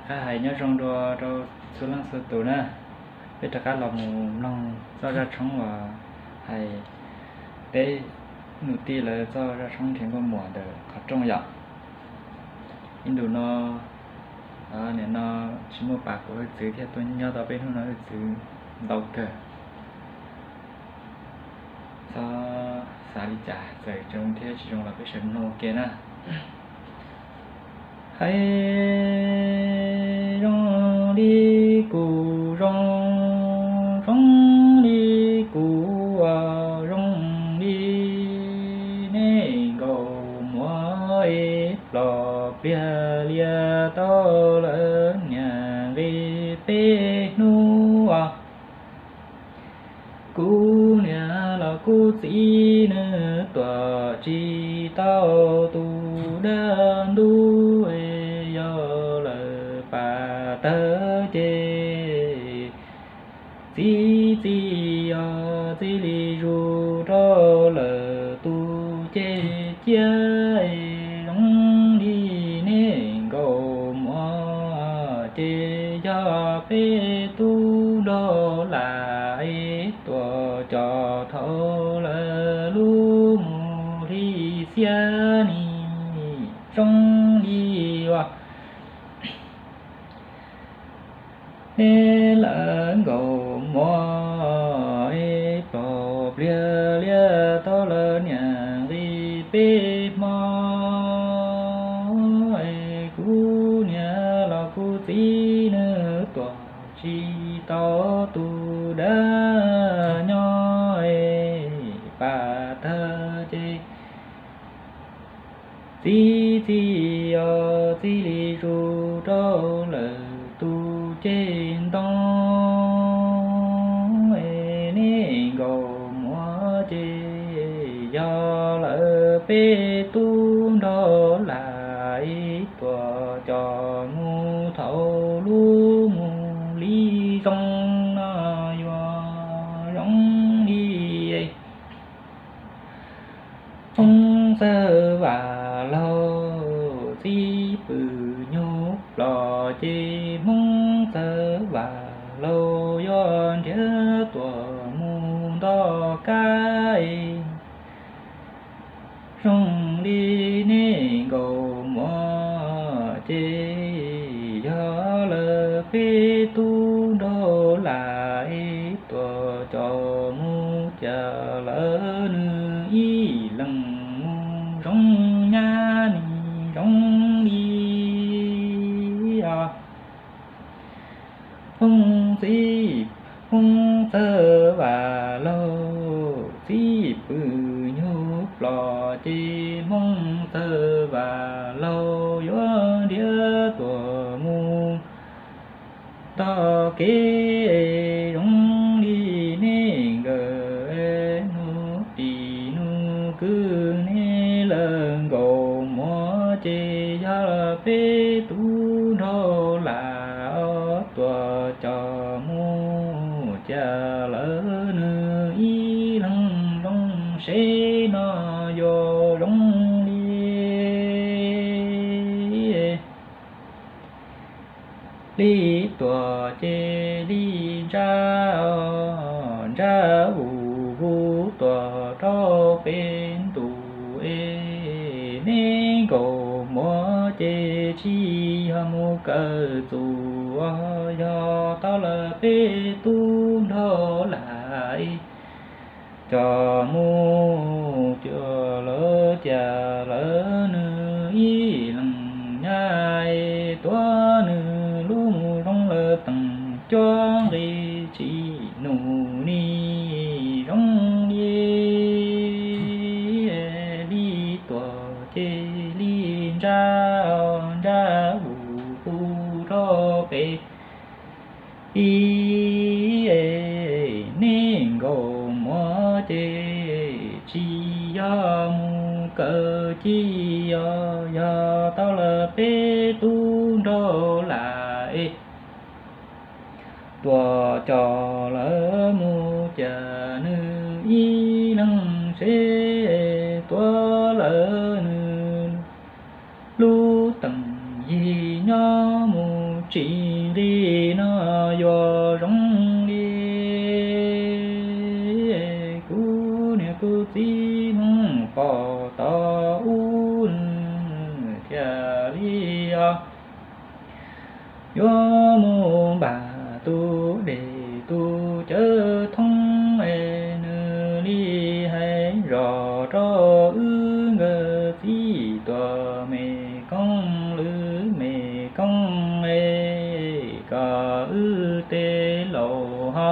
Qab hais nyob zoo dua rau txhua leej txhua tus na. Peb rov qab los mus mloog txoj zaj tshoob uas hais teb nus tij lawv txoj zaj tshoob nrhiav nkauj muam ntawm qhov rooj yom. Ib ntus no, nim no tsis muaj pas kuv hwj txwv thiaj tuaj nyob tau peb hnub no hwj txwv ntau kawg. Txhob xav li cas, txawm zoo thiab tsis zoo los peb sawv mloog ua ke na. Hais zoo li kuv zoo, zoo li kuv, zoo li nej nkauj muam es plos pliag liaj tau lawm niam nqi peb hnub os. Kuv niam los kuv txiv nws tuam tsis tau tus dab ntub, yog lawm pam tawg ces txi txi os txi li zus rau lawm tus ceg ciab. Zoo li nej nkauj muam ces yog peb tub nraug lam es tuam cos thaum lawv lub mus hli xiab ni. Zoo li uas nej lawv nkauj muam es plos pliag liaj tau lawm niam nqi peb hmo es kuv niam los kuv txiv nws tuam tsis tau tus dab nyob es pam tawg ces txi txi os txi li zus rau lawm tus ceg ntoo. Es nej nkauj muam ces yog lawm peb tub nraug lam es tuam cos mus thaum lub mus li zoo no yuav zoo li Hmoob txawj vam laug, txib pw nyuj plos ces Hmoob txawj vam laug yuav nrhiav tuam mus nto kab. Zoo li nej nkauj muam ces yog lawm peb tub nraug lam es tuam cos mus cas lawm nws ib leeg mus zoo nyab ni zoo li os. Hmoob txib, Hmoob txawj vam laug, txib pw nyuj plos ces Hmoob txawj vam laug yuav nrhiav tuam mus nto kev. Zoo li nej nkawm nus pim nus kwv, nej lawv nkauj muam ces yog peb tub nraug lam tuam cos mus cas lawm nws ib leeg zoo seb no yuav zoo li. Li tuam ces li ntsab, ntsab vus vus tuam rau peb ntus es, nej nkauj muam ces tsis yog mus kawm txuj, yog tau lawm peb tub nraug lam es cos mus cos lawm cas lawm nws ib leeg nyab es tuav nws lub mus zoo lawm teem cuab nqi tsis nus ni zoo li. Li tuam ces li ntsab, ntsab vus vus rau peb es, nej nkauj muam ces tsis yog mus kawm txuj, yog tau lawm peb tub nraug lam es tuam cos lawm mus cas nws ib leeg seb tuav lawm nws lub teem yig nyob mus tsis nqi no yuav zoo li kuv niam kuv txiv Hmoob pom tau ub nws thiaj li os. Yuav mus npaj tus dej tus cawv thoob es nws li hais zoj rau wb nkawd txiv tuam me koob lwm me koob es kom wb tej laus ho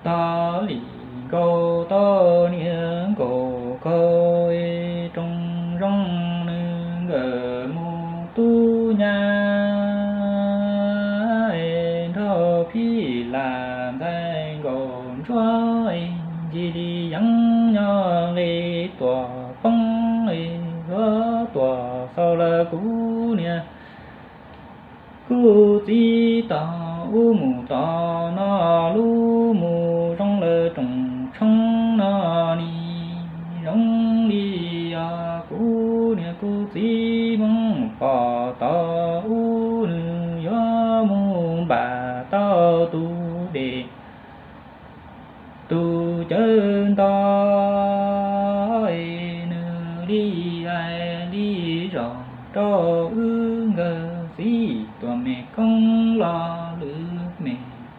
tog li nkaus tau niam nkaus kaus es rooj zoo nws nkawd mus tub nyab es nrog phij lam ntxhais nkaus ntsuab es ncig li yeeb nyob nqe tuam poob es yuav tuam xaus lawm kuv niam kuv txiv tom ub mus tom no lub mus zoo lawm rooj tshoob no ni zoo li os kuv niam kuv txiv Hmoob pom tau ub nws yuav mus npaj tau tus dej tus cawv nto es nws li hais li zoj rau wb nkawd txiv tuam me koob los lwm me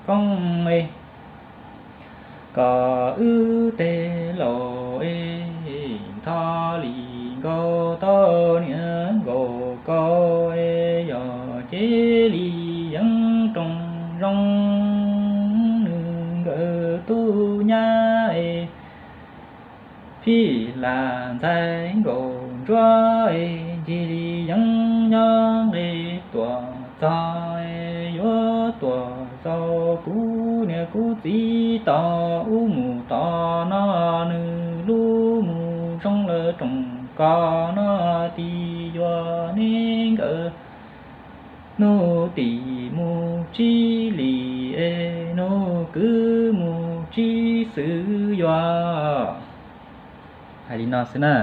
koob es kom wb tej laus es tog li nkaus tau niam nkaus kaus es yog cia li yeeb rooj zoo nws nkawd tub nyab es phij lam ntxhais nkaus ntsuab es ncig li yeeb nyob nqe tuam txog es yuav tuam xaus kuv niam kuv txiv tom ub mus tom no nws lub mus zoo lawm rooj kos no ti yuav neb nkawd nub tim mus tsib li es nub kwv mus tsib xwb yuav. Hais li no xwb na.